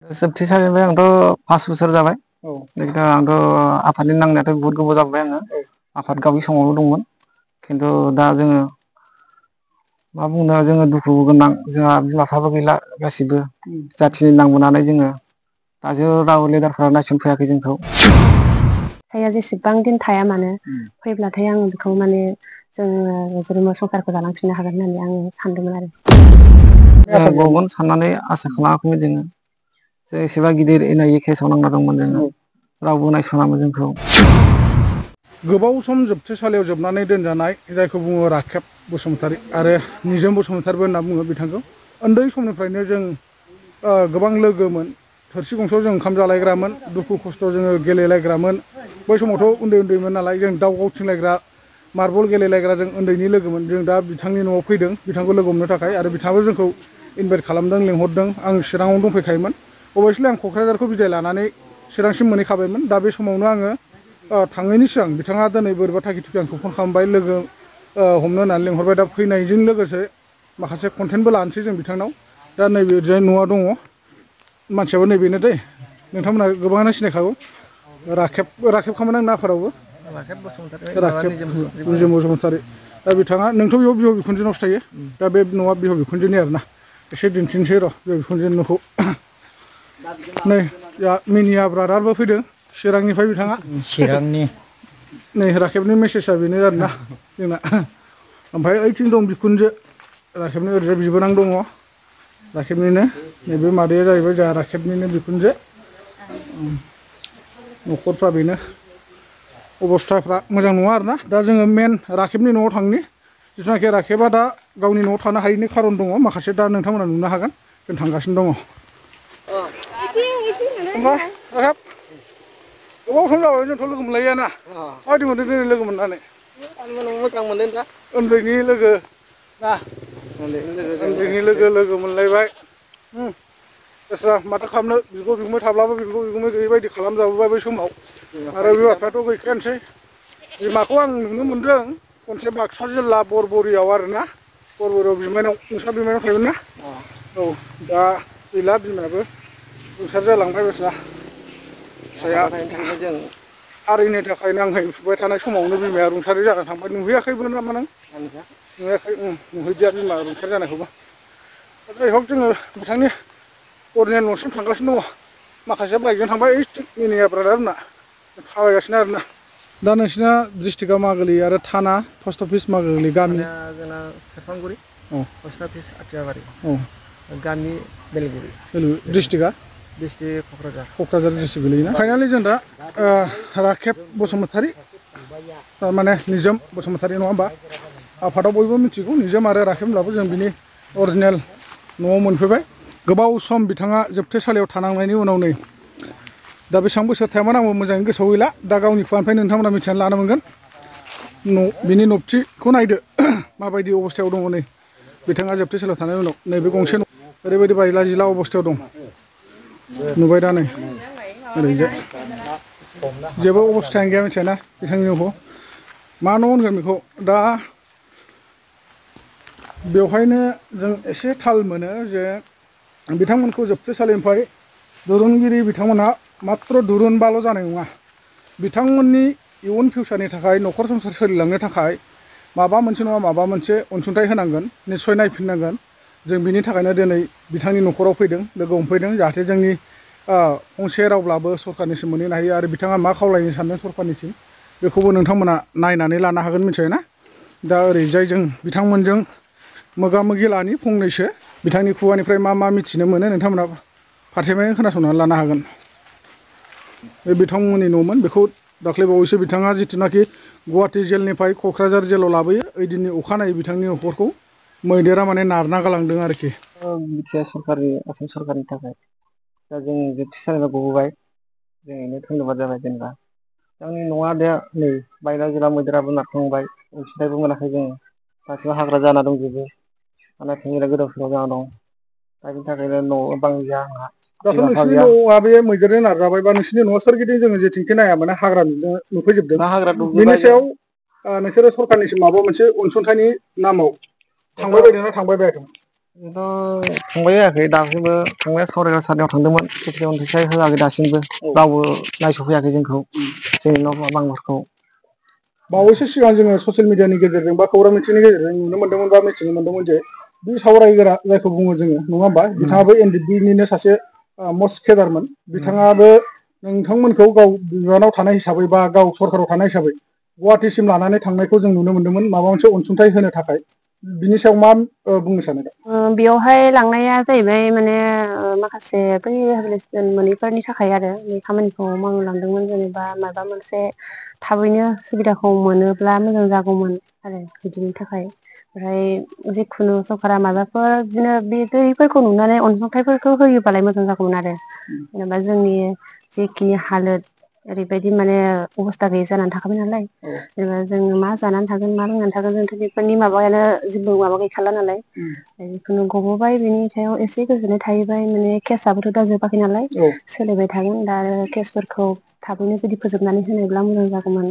जोबथेसालिनिफ्राय आंथ' 5 बोसोर जाबाय। आंथ' आफादनि नांनायाथ' बहुत गोबाव जाबाय आङो। आफाद गावि समावल' दंमोन खिन्थु दा जोङो मा बुंनो जोङो दुखु गोनां जोंहा बिमा बिफाबो गैला गासिबो जाथिनि नांबोनानै जोङो दासो रावबो लिडारफ्रा नायस'नो फैयाखै जोंखौ। फिसाया जेसेबां दिन थाया मानो फैब्लाथाय आं बेखौ माने जोङो जरम संसारखौ जालांफिननो हागोन होननानै आङो सानदोंमोन आरो। जोङो गगोन साननानै आसा खालामाखैमोन जोङो जे एसेबा गिदिर इनायै केसाव नांना दंमोन जोङो रावबो नायस'नामोन जोंखौ। गोबाव सम जोबथेसालियाव जोबनानै दोनजानाय जायखौ बुङो राखेब बसुमतारी आरो निजोम बसुमतारीबो होनना बुङो बिथांखौ। उन्दै समनिफ्रायनो जों गोबां लोगोमोन। थोरसि गंसेयाव जों ओंखाम जालायग्रामोन दुखु खस्थ' जोङो गेलेलायग्रामोन। बै समावथ' उन्दै उन्दैमोन नालाय जों दाउ गावथिंलायग्रा मार्बल गेलेलायग्रा जों उन्दैनि लोगोमोन। जों दा बिथांनि न'आव फैदों बिथांखौ लोगो हमनो थाखाय आरो बिथाङाबो जोंखौ इनभाइट खालामदों लिंहरदों। आं चिराङावनो दंफैखायोमोन अबयस्लि आं क'क्राझारखौ बिदाय लानानै चिरांसिम मोनहैखाबायमोन। दा बे समावनो आङो थाङैनि सिगां बिथाङा दिनै बोरैबा थांखि थुखि आंखौ फन खालामबाय लोगो हमनो होननानै लिंहरबाय। दा फैनायजों लोगोसे माखासे कन्टेन्टबो लानोसै जों बिथांनाव। दा नैबे जाय न'आ दङ मानसियाबो नैबेनो दै नोंथांमोनहा गोबाङानो सिनायखागौ राखेबखामोन आंनो आफादावबो। राखेब बसुमतारी राखेब निजोम बसुमतारी दा बिथाङा नोंथ' बेयाव बिहाव बिखुनजोनावसो थायो। दा बे न'आ बिहाव बिखुनजोनि आरोना एसे दिन्थिनोसै र' बिहाव बिखुनजोनि न'खौ। नै जोंहा मिनिया ब्रादारबो फैदों चिरांनिफ्राय बिथाङा। चिरांनि नै राखेबनि मेसेजआ बेनो आरोना जोंना। ओमफ्राय ओइथिं दं बिखुनजो राखेबनि ओरैजाय बिबोनां दङ राखेबनिनो। नैबे मादैया जाहैबाय जोंहा राखेबनिनो बिखुनजो। न'खरफ्रा बेनो अबस्थाफ्रा मोजां नङा आरोना। दा जोङो मेन राखेबनि न'आव थांनि जिथुनाखि राखेबा दा गावनि न'आव थानो हायैनि खारन दङ माखासे दा नोंथांमोना नुनो हागोन जों थांगासिनो दङ। ओमफ्राय राखेब गोबाव सम जाबाय जोंथ' लोगो मोनलायैयाना माबायदि मोनदों दिनै लोगो मोननानै? मोजां मोनदों दा उन्दैनि लोगो ना उन्दैनि लोगो मोनलायबाय। दस्रा माथो खालामनो बिब' बिगुमै थाब्लाबो बिब' बिगुमै गैयै बायदि खालामजाबोबाय बै समाव। आरो बिमा बिफायाथ' गैखायानोसै। बिमाखौ आं नुनो मोनदों खनसे बाक्सा जिल्ला बरबरियाव आरोना। बरबरियाव बिमायनाव नोंसा बिमायनाव थायोमोन ना? औ दा गैला बिमायाबो रुंसार जालांबाय बेस्रा। फिसाया हारिनि थाखाय नांहैफुबाय थानाय समावनो बिमाया रुंसारि जानानै थांबाय। नुहैयाखैबो नामा नों? नुहैयाखै नुहैदिया बिमा रुंसारि जानायखौबो। जाय हक जोङो बिथांनि अरिजिनेल न'सिम थांगासिनो दङ। माखासेया बाइकजों थांबाय ओइथिं मिनिया ब्रादार मोना थाबायगासिनो आरोना। दा नोंसिना डिस्ट्रिक्टआ मा गोलैयो आरो थाना पस्ट अफिस मा गोलैयो गामि? जोंना सेरफांगुरि पस्ट अफिस आथियाबारि औ गामि बेलगुरि। डिस्ट्रिक्टआ डिस्ट्रिक्ट क'क्राझार। क'क्राझार डिस्ट्रिक्ट गोलैयोना? फाइनालि जों दा राखेब बसुमतारी थारमाने निजोम बसुमतारी नङा होमबा? आफादाव बयबो मिथिगौ निजोम आरो राखेब होनब्लाबो जों बिनि अरिजिनेल न'आव मोनफैबाय। गोबाव सम बिथाङा जोबथेसालियाव थानांनायनि उनाव नै दा बेसेबां बोसोर थायामोन आंबो मोजाङै गोसोआव गैला। दा गावनि खुगानिफ्राय नोंथांमोना मिथिनानै लानो मोनगोन। बिनि नबथिखौ नायदो माबायदि अबस्थायाव दङ नै बिथाङा जोबथेसालियाव थानायनि उनाव नैबे गंसे न' ओरैबायदि बायला जिला अबस्थायाव दं नुबाय दा नै ओरैजाय जेबो अबस्थायानो गैया मिथिबायना बिथांनि न'खौ मा न' होनगोन बेखौ। दा बेवहायनो जों एसे थाल मोनो जे बिथांमोनखौ जोबथेसालिनिफ्राय दुरुनगिरि बिथांमोनहा माथ्र' दुरुनबाल' जानाय नङा। बिथांमोननि इयुन फिउचारनि थाखाय न'खर संसार सोलिलांनो थाखाय माबा मोनसे नङा माबा मोनसे अनसुंथाइ होनांगोन निस्सय नायफिननांगोन। जों बिनि थाखायनो दिनै बिथांनि न'खराव फैदों लोगो हमफैदों जाहाथे जोंनि फंसे रावब्लाबो सरखारनिसिम मोनहैनो हायो आरो बिथाङा मा खावलायनो सानदों सरखारनिसिम बेखौबो नोंथांमोना नायनानै लानो हागोन मिथिबायना। दा ओरैजाय जों बिथांमोनजों मोगा मोगि लानि फंनैसो बिथांनि खुगानिफ्राय मा मा मिथिनो मोनो नोंथांमोना फारसेनिफ्राय खोनासंनानै लानो हागोन। बे बिथांमोननि न'मोन बेखौ दाख्लैबावैसो बिथाङा जिथुनाखि गुवाहाटि जेलनिफ्राय क'क्राझार जेलाव लाबोयो ओइदिननि अखानायै बिथांनि न'खरखौ मैदेरा माने नारना गालांदों आरोखि। बिटिआर सरकारनि आसाम सरकारनि थाखाय दा जों जोबथेसालिनिफ्राय गबोबाय जों बेनो धन्यबाद जाबाय जेनेबा। आंनि न'आ दा नै बायला जिला मैदेराबो नारखांबाय अनसुंथाइबो मोनाखै जोङो। गासिबो हाग्रा जाना दंजोबो थांलाय फैलाय गोदाव सोराव जाना दं। दा बिनि थाखायनो न' बां गैया आंहा। दाथ' बिमा बिफा नोंसिनि गैया न'आ बे मैदेरजों नारजाबाय बा नोंसिनि न'आ सोरगिदिं जोङो जेथिंखि नाया माने हाग्रा नुफैजोबदों दा हाग्रा बेनि दुजोबबाय जों सायाव नोंसोरो सरखारनिसिम माबा मोनसे अनसुंथाइनि नामाव थांबाय बायदोंना थांबाय बायाखैमोन? थांबाय जायाखै दासिमबो थांनाया सावरायग्रा सारनियाव थांदोंमोन खेबसे अनथोसाय होआखै दासिमबो रावबो नायस'फैयाखै जोंखौ जोंनि न' बांफोरखौ बावैसो सिगां जोङो ससियेल मिडियानि गेजेरजों बा खौरां मिथिंनि गेजेरजों नुनो मोन्दोंमोन बा मिथिनो मोन्दोंमोन जे बे सावरायग्रा जायखौ बुङो जोङो नङा होमबा बिथाङाबो NDP निनो सासे मस्ट केडारमोन बिथाङाबो नोंथांमोनखौ गाव बिबानाव थानाय हिसाबै बा गाव सरकाराव थानाय हिसाबै गुवाहाटिसिम लानानै थांनायखौ जों नुनो मोन्दोंमोन माबा मोनसे अनसुंथाइ होनो थाखाय बिनि सायाव मा बुंनो सानो दा? बेयावहाय लांनाया जाहैबाय माने माखासे बै रिहेबिलिटेसन मोनैफोरनि थाखाय आरो बे खामानिखौ मावनो लांदोंमोन जेनेबा माबा मोनसे थाबैनो सुबिदाखौ मोनोब्ला मोजां जागौमोन आरो बिदिनि थाखाय ओमफ्राय जिखुनु सरकारा माबाफोर बिदिनो बे दैफोरखौ नुनानै अनसुंथाइफोरखौ होयोबालाय मोजां जागौमोन आरो जेनेबा जोंनि जिखिनि हालोद ओरैबायदि माने अबस्था गैयि जानानै थाखाबाय नालाय जेनेबा जोङो मा जानानै थागोन मा लोंनानै थागोन जोंथ' बेफोरनि माबायानो जेबो माबा गैखाला नालाय जिखुनु गबोबाय बिनि सायाव एसे गोजोननाय थाहैबाय माने केसआबोथ' दा जोबाखै नालाय सोलिबाय थागोन दा आरो केसफोरखौ थाबैनो जुदि फोजोबनानै होनोब्ला मोजां जागौमोन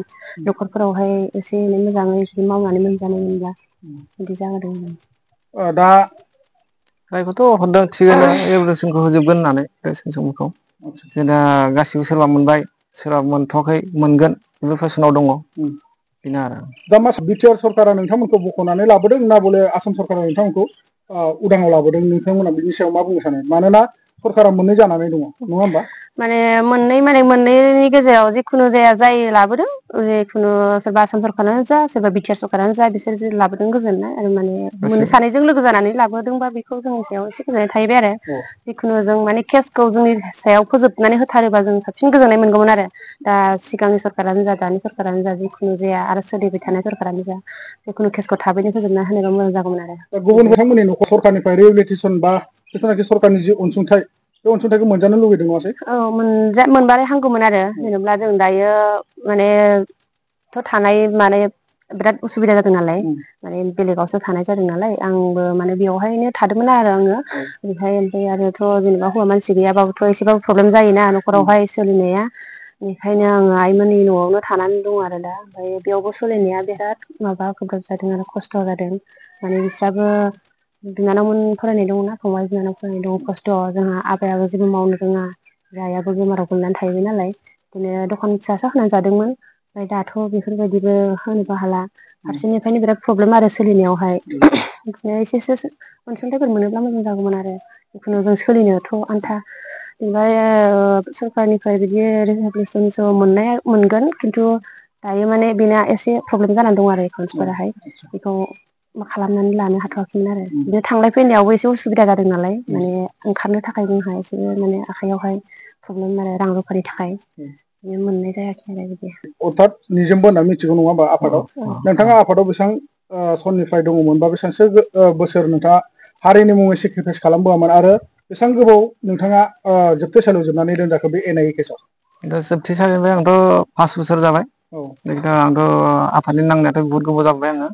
न'खरफोरावहाय एसे एनै मोजाङै जुदि मावनानै मोनजानाय मोनब्ला बिदि जागौमोन दा रायखौथ' हरदों थिगानो रिहेबिलिटेसनखौ होजोबगोन होननानै पेनसनखौ जोंना गासिबो सोरबा मोनबाय सोरबा मोनथ'वाखै मोनगोन बे प्रसनाव दङ बेनो आरो दा मा बिटिआर सरकारा नोंथांमोनखौ बख'नानै लाबोदों ना बले आसाम सरकारा नोंथांमोनखौ उदाङाव लाबोदों नोंथांमोना बिनि सायाव मा बुंनो सानो मानोना सरकारा मोननै जानानै दङ नङा होमबा माने मोननैनि गेजेराव जिखुनु जाया जाय लाबोदों जिखुनु सोरबा आसाम सरकारानो जा सोरबा बिटिआर सरकारानो जा बिसोर जुदि लाबोदों गोजोननाय आरो माने गासिबो सानैजों लोगो जानानै लाबोदोंबा बेखौ जोंनि सायाव एसे गोजोननाय थाहैबाय आरो जिखुनु जों माने केसखौ जोंनि सायाव फोजोबनानै होथारोबा जों साबसिन गोजोननाय मोनगौमोन आरो दा सिगांनि सरकारानो जा दानि सरकारानो जा जिखुनु जाया आरो सोलिबाय थानाय सरकारानो जा जिखुनु केसखौ थाबैनो फोजोबना होनोबा मोजां जागौमोन आरो दा गुबुन बिथांमोननि न'खर सरकारनिफ्राय रिहेबिलिटेसन बा जिथुनाखि सरकारनि जि अनसुंथाइ बे अनसुंथाइखौ मोनजानो लुबैदों नङासै औ मोनबालाय हामगौमोन आरो जेनेबा जों दायो माने थ' थानाय माने बिराद उसुबिदा जादों नालाय माने बेलेगावसो थानाय जादों नालाय आंबो माने बेवहायनो थादोंमोन आरो आङो ओमफ्राय आरोथ' जेनेबा हौवा मानसि गैयाबाबोथ' एसेबाबो प्रब्लेम जायोना न'खरावहाय सोलिनाया बेनिखायनो आङो आइमोननि न'आवनो थानानै दं आरो दा ओमफ्राय बेयावबो सोलिनाया बिराद माबा गोब्राब जादों आरो खस्थ' जादों माने बिस्राबो बिनानावमोन फरायनाय दङना फंबाय बिनानाव फरायनाय दङ खस्थ' जोंहा आफायाबो जेबो मावनो रोङा आइयाबो बेमाराव गोलैनानै थाहैबाय नालाय बिदिनो दखान फिसासो होनानै जादोंमोन ओमफ्राय दाथ' बेफोरबायदिबो होनोबो हाला फारसेनिफ्रायनो बिराद प्रब्लेम आरो सोलिनायावहाय बिदिनो एसेसो अनसुंथाइफोर मोनोब्ला मोजां जागौमोन आरो जिखुनु जों सोलिनोथ' आन्था ओमफ्राय सरकारनिफ्राय बिदि रिहेबिलिटेसन मोननाया मोनगोन खिन्थु दायो माने बेना एसे प्रब्लेम जानानै दं आरो एकाउन्टसफोराहाय बेखौ मा खालामनानै लानो हाथ'वाखैमोन आरो बिदिनो थांलाय फैनायावबो एसे उसुबिदा जादों नालाय माने ओंखारनो थाखाय जोंहा एसे माने आखाइयावहाय प्रब्लेम आरो रां रुफानि थाखाय बिदिनो मोननाय जायाखै आरो बिदि अर्थात निजोमबो होनना मिथिगौ नङा होमबा आफादाव नोंथाङा आफादाव बेसेबां सननिफ्राय दङमोन बा बेसेबांसो बोसोर नोंथाङा हारिनि मुङै सेक्रिफाइस खालामबोआमोन आरो बेसेबां गोबाव नोंथाङा जोबथेसालियाव जोबनानै दोनजाखो बे NIA केसाव दा जोबथेसालिनिफ्राय आंथ' 5 बोसोर जाबाय आंथ' आफादनि नांनायाथ' बुहुद गोबाव जाबाय आङो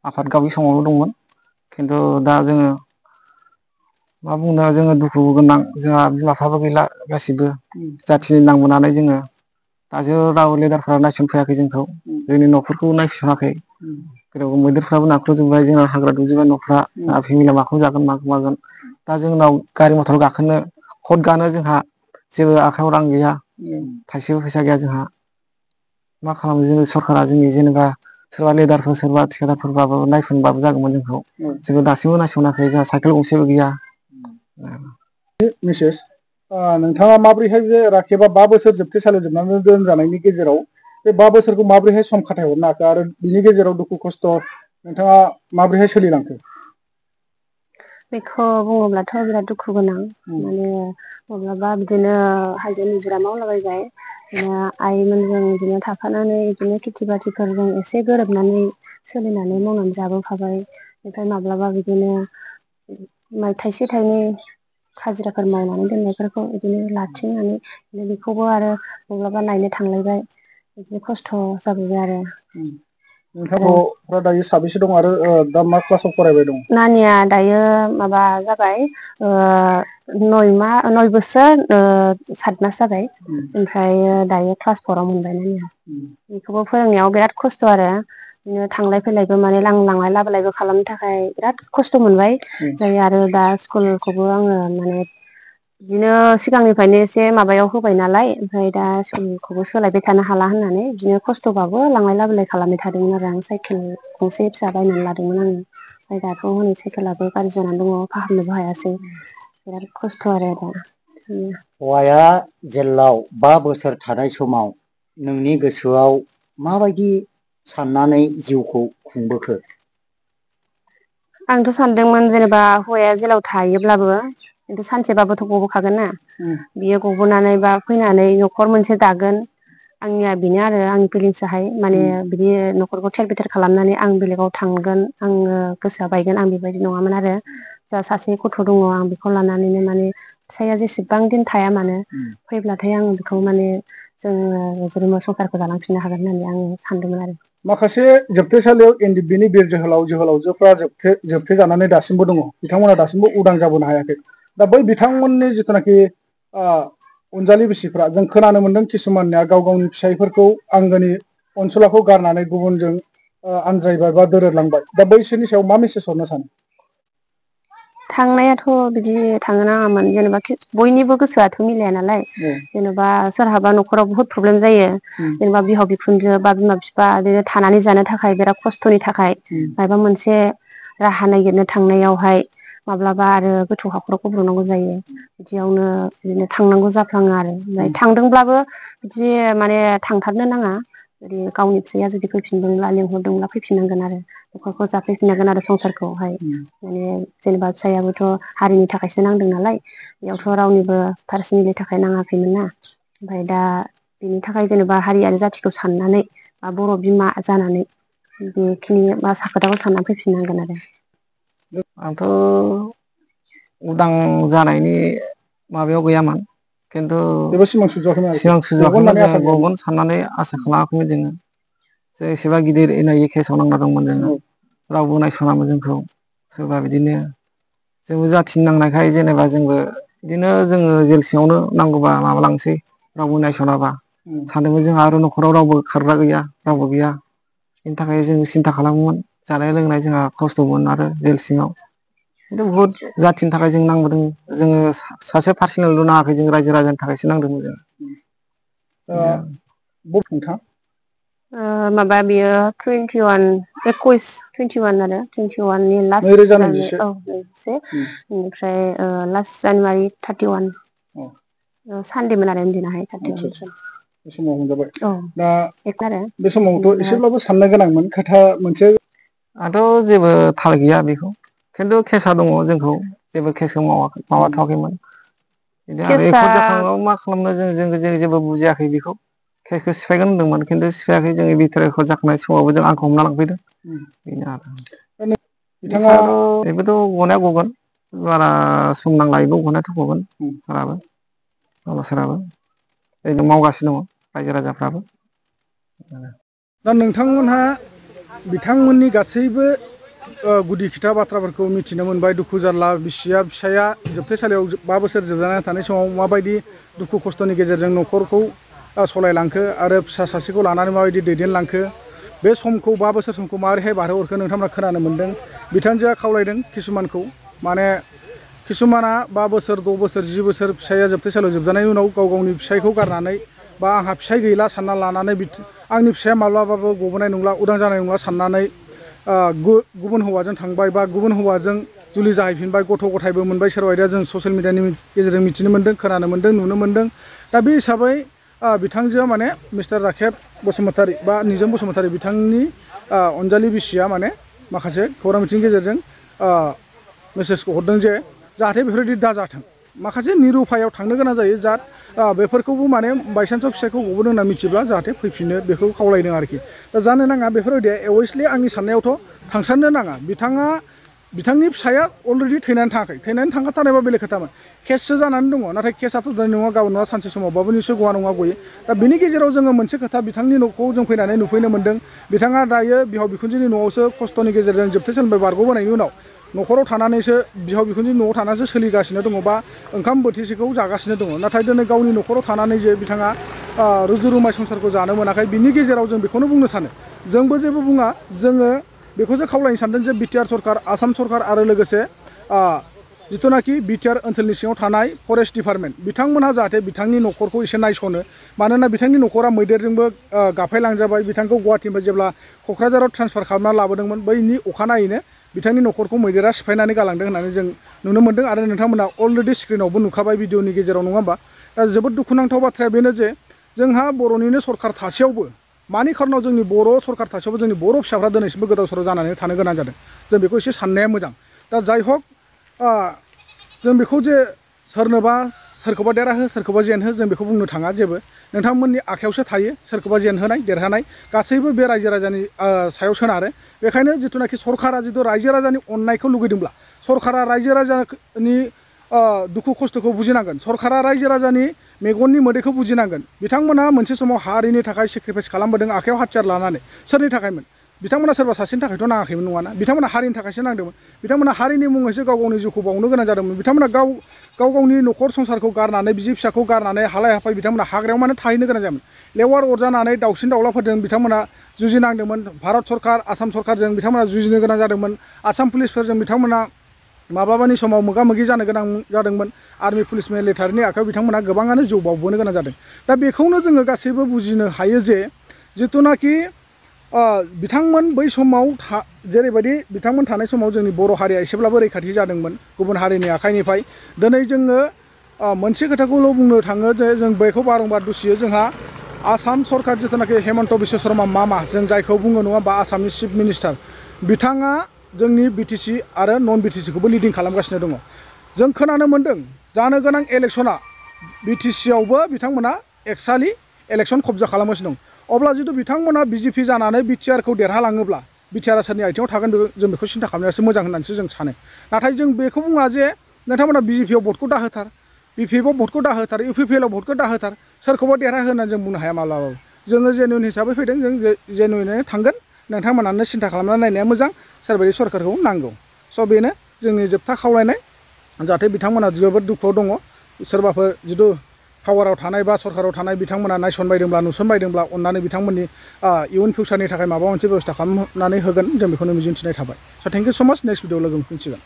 आफाद गावै समावल' दंमोन खिन्थु दा जोङो मा बुंनो जोङो दुखु गोनां जोंहा बिमा बिफाबो गैला गासिबो जाथिनि नांबोनानै जोङो दासो रावबो लिडारफ्रा नायस'नो फैयाखै जोंखौ जोंनि न'फोरखौ नायस'नाखै जेराव मैदेरफ्राबो नाख्ल'जोबबाय जोंना हाग्रा दुजोबबाय न'फ्रा जोंहा फेमिलिया माखौ जागोन माखौ मागोन दा जोंनाव गारि मथर गाखोनो भट गानो जोंहा जेबो आखायाव रां गैया थाइसेबो फैसा गैया जोंहा मा खालामो जोङो सरकारा जोंनि जेनेबा सोरबा लिडारफोर सोरबा थिखादारफोरबाबो नायफिनबाबो जागौमोन जोंखौ जोङो दासिमबो नायस'नाखै जोंहा साइकेल गंसेबो गैया मिसेस नोंथाङा माबोरैहाय बे राखेबा 5 बोसोर जोबथेसालियाव जोबनानै दोनजानायनि गेजेराव बे 5 बोसोरखौ माबोरैहाय सम खाथायहरनो हाखो आरो बिनि गेजेराव दुखु खस्थ' नोंथाङा माबोरैहाय सोलिलांखो बेखौ बुङोब्लाथ' बिराद दुखु गोनां माने माब्लाबा बिदिनो हाजिरा मुजिरा मावलाबायबाय बिदिनो आइमोनजों बिदिनो थाफानानै बिदिनो खेथि बाथिफोरजों एसे गोरोबनानै सोलिनानै मावनानै जाबोफाबाय ओमफ्राय माब्लाबा बिदिनो थाइसे थाइनै हाजिराफोर मावनानै दोननायफोरखौ बिदिनो लाखिनानै बेखौबो आरो माब्लाबा नायनो थांलायबाय बिदि खस्थ' जाबोबाय आरो नोंथांखौ दायो साबेसे दं आरो दा मा क्लासाव फरायबाय दं नानिया दायो माबा जाबाय 9 बोसोर 7 मास जाबाय ओमफ्राय दायो क्लास 4आव मोनबाय नानिया बेखौबो फोरोंनायाव बिराद खस्थ' आरो बिदिनो थांलाय फैलायबो माने लांलाय लाबोलायबो खालामनो थाखाय बिराद खस्थ' मोनबाय जायो आरो दा स्कुलखौबो आङो माने बिदिनो सिगांनिफ्रायनो एसे माबायाव होबाय नालाय ओमफ्राय दा स्कुलखौबो सोलायबाय थानो हाला होननानै बिदिनो खस्थ'बाबो लांलाय लाबोलाय खालामबाय थादोंमोन आरो आं साइकेल गंसे फिसा बायनानै लादोंमोन आङो ओमफ्राय दाथ' हनै साइकेलाबो गाज्रि जानानै दङ फाहामनोबो हायासै बिराद खस्थ' आरो दा हौवाया जेलाव 5 बोसोर थानाय समाव नोंनि गोसोआव माबायदि साननानै जिउखौ खुंबोखो? आंथ' सानदोंमोन जेनेबा हौवाया जेलाव थायोब्लाबो खिन्थु सानसेबाबोथ' गबोखागोन ना बियो गबोनानै बा फैनानै न'खर मोनसे दागोन आंनिया बेनो आरो आंनि फिलिंसाहाय माने बिदि न'खरखौ थेर बेथेर खालामनानै आं बेलेगाव थांगोन आङो गोसोआ बायगोन आं बेबायदि नङामोन आरो जा सासे गथ' दङ आं बेखौ लानानैनो माने फिसाया जेसेबां दिन थाया मानो फैब्लाथाय आं बेखौ माने जोङो जुरुम संसारखौ जालांफिननो हागोन होननानै आङो सानदोंमोन आरो माखासे जोबथेसालियाव एनडिएफबि नि बिर जोहोलाव जोहोलावजोफ्रा जोबथे जानानै दासिमबो दङ बिथांमोना दासिमबो उदां जाबोनो हायाखै दा बै बिथांमोननि जिथुनाखि अनजालि बिसिफ्रा जों खोनानो मोनदों किसुमाननिया गाव गावनि फिसायफोरखौ आंगोनि अनसुलाखौ गारनानै गुबुनजों आनज्रायबाय बा दोरोदलांबाय दा बैसोरनि सायाव मा मेसेज हरनो सानो? थांनायाथ' बिदि थांनो नाङामोन जेनेबा बयनिबो गोसोआथ' मिलाया नालाय जेनेबा सोरहाबा न'खराव बुहुद प्रब्लेम जायो जेनेबा बिहाव बिखुनजो बा बिमा बिफा बिदिनो थानानै जानो थाखाय बिराद खस्थ'नि थाखाय माबा मोनसे राहा नागिरनो थांनायावहाय माब्लाबा आरो गोथौ हाखराव गब्र'नांगौ जायो बिदियावनो बिदिनो थांनांगौ जाफ्लाङो आरो ओमफ्राय थांदोंब्लाबो बिदि माने थांथारनो नाङा जुदि गावनि फिसाया जुदि फैफिनदोंब्ला लेंहरदोंब्ला फैफिननांगोन आरो न'खरखौ जाफैफिननांगोन आरो संसारखौहाय माने जेनेबा फिसायाबोथ' हारिनि थाखायसो नांदों नालाय बेयावथ' रावनिबो पार्सनेलनि थाखाय नाङाखैमोन ना ओमफ्राय दा बेनि थाखाय जेनेबा हारियारि जाथिखौ साननानै बा बर' बिमा जानानै बेखिनि खोथाखौ साननानै फैफिननांगोन आरो आंथ' उदां जानायनि माबायाव गैयामोन खिन्थु जेबो सिमां सुजुआखैमोन आरोखि सिगां गगोन सुजुआखैमोन होननानै जों आसा गैयामोन गगोन साननानै आसा खालामाखैमोन जोङो जे एसेबा गिदिर एनआइए केसाव नांना दंमोन जोङो रावबो नायस'नामोन जोंखौ सोरबा बिदिनो जोंबो जाथिनि नांनायखाय जेनेबा जोंबो बिदिनो जोङो जेल सिङावनो नांगौबा माबालांसै रावबो नायस'नाबा सानदोंमोन जोंहा आरो न'खराव रावबो खारग्रा गैया रावबो गैया बेनि थाखाय जों सिन्था खालामोमोन जानाय लोंनाय जोंहा खस्थ'मोन आरो जेल सिङाव खिन्थु बुहुत जाथिनि थाखाय जों नांबोदों जोङो सासे पार्सनेलल' नाङाखै जों रायजो राजानि थाखायसो नांदोंमोन जों नोंथां माबा बियो 21 आरो 21नि लास्ट 2021 औ से बेनिफ्राय लास्ट जानुवारि 31 सानदेमोन आरो दिनाहाय 31 बे समाव हमजाबाय दा आरो बे समावथ' एसेब्लाबो साननो गोनांमोन खोथा मोनसे आंथ' जेबो थाल गैया बेखौ खिन्थु केसा दङ जोंखौ जेबो केसखौ माबाथ'वाखैमोन बिदि आरो केसआ एकर्ट जाखांनायाव मा खालामनो जों जेबो बुजियाखै बेखौ केसखौ सिफायगोन होनदोंमोन खिन्थु सिफायाखै जोंनि बिथार रेकर्ड जाखांनाय समावबो जों आंखौ हमना लांफैदों बेनो आरो बिनि बिथाङा सायावथ' बेबोथ' गनाया गगोन बारा सम नांला बेबो गनायाथ' गगोन सोराबो ओरैनो मावगासिनो दङ रायजो राजाफ्राबो दा नोंथांमोनहा बिथांमोननि गासैबो गुदि खिथा बाथ्राफोरखौ मिथिनो मोनबाय दुखु जारला बिसिया फिसाया जोबथेसालियाव 5 बोसोर जोबजानानै थानाय समाव माबायदि दुखु खस्थ'नि गेजेरजों न'खरखौ सालायलांखो आरो फिसा सासेखौ लानानै माबायदि दैदेनलांखो बे समखौ 5 बोसोर समखौ माबोरैहाय बारहोहरखो नोंथांमोना खोनानो मोनदों बिथांजोआ खावलायदों किसुमानखौ माने किसुमाना 5 बोसोर 6 बोसोर 10 बोसोर फिसाया जोबथेसालियाव जोबजानायनि उनाव गाव गावनि फिसायखौ गारनानै बा आंहा फिसाय गैला सानना लानानै आंनि फिसाया माब्लाबाबो गबोनाय नंला उदां जानाय नंला साननानै गुबुन हौवाजों थांबाय बा गुबुन हौवाजों जुलि जाहैफिनबाय गथ' गथायबो मोनबाय सोरबाया जों ससियेल मिडियानि गेजेरजों मिथिनो मोनदों खोनानो मोनदों नुनो मोनदों दा बे हिसाबै बिथांजोआ माने मिस्टार राखेब बसुमतारी बा निजोम बसुमतारी बिथांनि अनजालि बिसिया माने माखासे खौरां बिथिंनि गेजेरजों मेसेजखौ हरदों जे जाहाथे बेफोरबायदि दाजाथों माखासे निरुपायाव थांनो गोनां जायो बेफोरखौबो माने बायसान्सआव फिसायखौ गबोदों होनना मिथिब्ला जाहाथे फैफिनो बेखौ खावलायदों आरोखि दा जानो नाङा बेफोरबायदिया एवेसलि आंनि साननायावथ' थांसारनो नाङा बिथांनि फिसाया अलरेडि थैनानै थाङाखै थैनानै थांखाथारनायबा बेलेग खोथामोन केससो जानानै दङ नाथाय केसआथ' दिनै नङा गाबोन नङा सानसे समावबाबो निसय गवा नङा गयो दा बेनि गेजेराव जोङो मोनसे खोथा बिथांनि न'खौ जों फैनानै नुफैनो मोनदों बिथाङा दायो बिहाव बिखुनजोनि न'आवसो खस्थ'नि गेजेरजों जोबथेसालिनिफ्राय बारग'बोनायनि उनाव न'खराव थानानैसो बिहाव बिखुनजोनि न'आव थानानैसो सोलिगासिनो दङ बा ओंखाम बोथिसेखौ जागासिनो दङ नाथाय दिनै गावनि न'खराव थानानै जे बिथाङा रुजु रुमाय संसारखौ जानो मोनाखै बिनि गेजेराव जों बेखौनो बुंनो सानो जोंबो जेबो बुङा जोङो बेखौसो खावलायनो सानदों जे बिटिआर सरकार आसाम सरकार आरो लोगोसे जिथुनाखि बिटिआर ओनसोलनि सिङाव थानाय फरेस्ट डिपार्टमेन्ट बिथांमोनहा जाहाथे बिथांनि न'खरखौ एसे नायस'नो मानोना बिथांनि न'खरा मैदेरजोंबो गाफायलांजाबाय बिथांखौ गुवाहाटीनिफ्राय जेब्ला क'क्राझाराव ट्रान्सफार खालामना लाबोदोंमोन बैनि अखानायैनो बिथांनि न'खरखौ मैदेरा सिफायनानै गालांदों होननानै जों नुनो मोन्दों आरो नोंथांमोना अलरेडि स्क्रिनावबो नुखाबाय भिडिअनि गेजेराव नङा होमबा दा जोबोद दुखुनांथाव बाथ्राया बेनो जे जोंहा बर'निनो सरकार थासेयावबो मानि खारनाव जोंनि बर' सरकार थासेयावबो जोंनि बर' फिसाफ्रा दिनैसिमबो गोदाव सोराव जानानै थानो गोनां जादों जों बेखौ एसे साननाया मोजां दा जाय हक जों बेखौ जे सोरखौबा देरहाहो सोरखौबा जेनहो जों बेखौ बुंनो थाङा जेबो नोंथांमोननि आखायावसो थायो सोरखौबा जेनहोनाय देरहानाय गासैबो बे रायजो राजानि सायाव सोनारो बेखायनो जिथुनाखि सरकारा जिथु रायजो राजानि अननायखौ लुगैदोंब्ला सरकारा रायजो राजानि दुखु खस्थ'खौ बुजिनांगोन सरकारा रायजो राजानि मेगननि मोदैखौ बुजिनांगोन बिथांमोना मोनसे समाव हारिनि थाखाय सेक्रिफाइस खालामबोदों आखायाव हाथियार लानानै सोरनि थाखायमोन बिथांमोना सोरबा सासेनि थाखायथ' नाङाखैमोन नङाना बिथांमोना हारिनि थाखायसो नांदोंमोन बिथांमोना हारिनि मुङैसो गाव गावनि जिउखौ बावनो गोनां जादोंमोन बिथांमोना गावनि न'खर संसारखौ गारनानै बिसि फिसाखौ गारनानै हालाय हाफाय बिथांमोना हाग्रायाव मानो थाहैनो गोनां जायोमोन लेवार अरजानानै दाउसिन दाउलाफोरजों बिथांमोना जुजिनांदोंमोन भारत सरकार आसाम सरकारजों बिथांमोना जुजिनो गोनां जादोंमोन आसाम पुलिसफोरजों बिथांमोना माबाबानि समाव मोगा मोगि जानो गोनां जादोंमोन आर्मि पुलिस मिलिटारिनि आखायाव बिथांमोना गोबाङानो जिउ बावबोनो गोनां जादों दा बेखौनो जोङो गासैबो बुजिनो हायो जे जिथुनाखि बिथांमोन बै समाव जेरैबायदि बिथांमोन थानाय समाव जोंनि बर' हारिया एसेब्लाबो रैखाथि जादोंमोन गुबुन हारिनि आखाइनिफ्राय दिनै जोङो मोनसे खोथाखौल' बुंनो थाङो जे जों बेखौ बारंबार दुसियो जोंहा आसाम सरकार जिथुनाखि हेमन्त बिश्व शर्मा मामा जों जायखौ बुङो नङा होमबा आसामनि चिफ मिनिस्टार बिथाङा जोंनि बिटिसि आरो नन बिटिसिखौबो लिडिं खालामगासिनो दङ जों खोनानो मोन्दों जानो गोनां इलेक्सना बिटिसियावबो बिथांमोना एक्सालि इलेक्सन कब्जा खालामगासिनो दं अब्ला जितु बिथांमोना बिजेपि जानानै बिटिआरखौ देरहालाङोब्ला बिटिआरआ सोरनि आथिङाव थागोन जों बेखौ सिन्था खालामनायासो मोजां होननानैसो जों सानो नाथाय जों बेखौ बुङा जे नोंथांमोना बिजेपिआव भटखौ दाहोथार बिपिएफआव भटखौ दाहोथार इउपिपिएलआव भटखौ दाहोथार सोरखौबा देरहा होननानै जों बुंनो हाया माब्लाबाबो जोङो जेनुइन हिसाबै फैदों जों जेनुइनै थांगोन नोंथांमोनानो सिन्था खालामनानै नायनाया मोजां सोरबायदि सरकारखौ नांगौ स' बेनो जोंनि जोबथा खावलायनाय जाहाथे बिथांमोना जोबोद दुखुआव दङ सोरबाफोर जिथु पावाराव थानाय बा सरकाराव थानाय बिथांमोना नायसनबायदोंब्ला नुसनबायदोंब्ला अन्नानै बिथांमोननि इयुन फिउचारनि थाखाय माबा मोनसे बेबस्था खालामनानै होगोन जों बेखौनो मिजिंथिनाय थाबाय स' थेंक इउ स' माच नेक्स्ट भिडिअ लोगो मोनफिनसिगोन